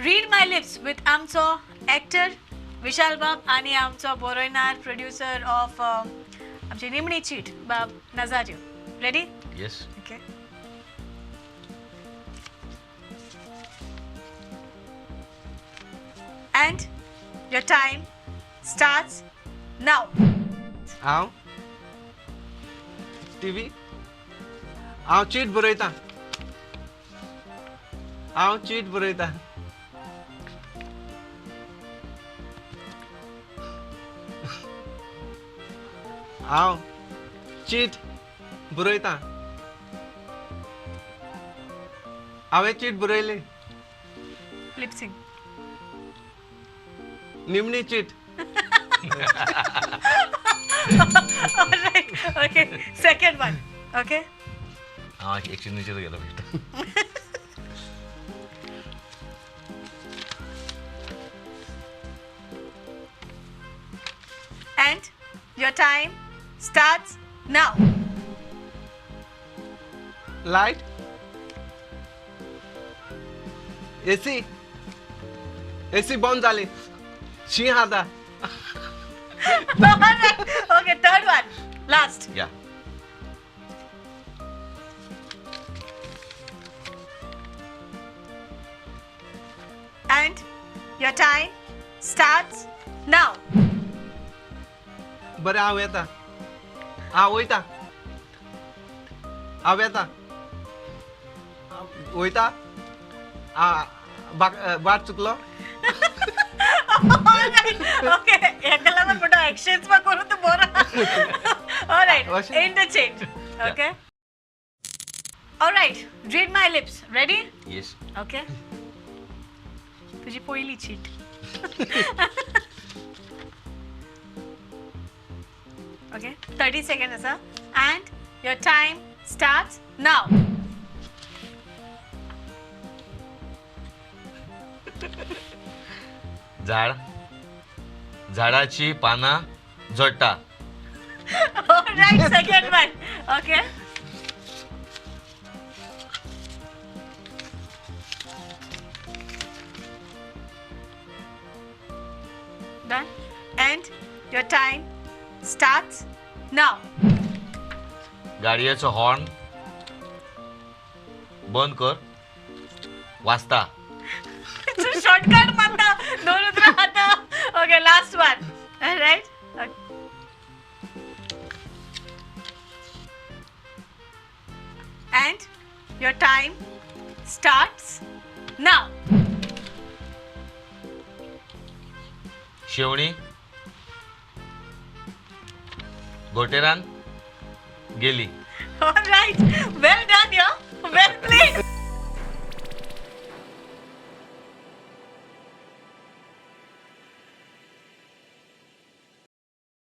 Read my lips with आमचो actor विशाल बाब आनी आमचो बरोयणार प्रोड्युसर ऑफ आमची निमणी चीट बाब Nazario. Ready? Yes. Okay. And your time starts now. हांव टीव्ही, हांव चीट बरयता, हांव चीट बरयता. हांव चीट बरयता. हांवें चीट बरयली. Lip sync. निमणी चीट. Alright, okay. Second one. Okay. हांव एक्शनीचेर गेलो बेश्टो. And your time starts now. Light, AC, AC बंद जाली, शी आता. Alright. Okay, third one. Last. Yeah. And your time starts now. बरें, हांव येता, हांव वयता, हांव येता, वयता. वाट चुकलो. Alright. Okay. हेका लागून म्हणटा actions पा करून तूं बरो. Alright. अशें? Interchange. Okay. Alright. Read my lips. Ready? Yes. Okay. तुझी पहिली चीट. ओके, 30 सेकंड आसा and your time starts now. झाड, झाडाची पानां झडटा. Alright, second one. Okay. Done. And your time starts now. गाडयेचो हॉर्न बंद कर, वाजता. शॉर्टकट मारता दोन उतरां खाता. Okay, last one. Right. And your time starts now. शेवणी घोटेरान गेली. All right. Well done, yeah. Well played.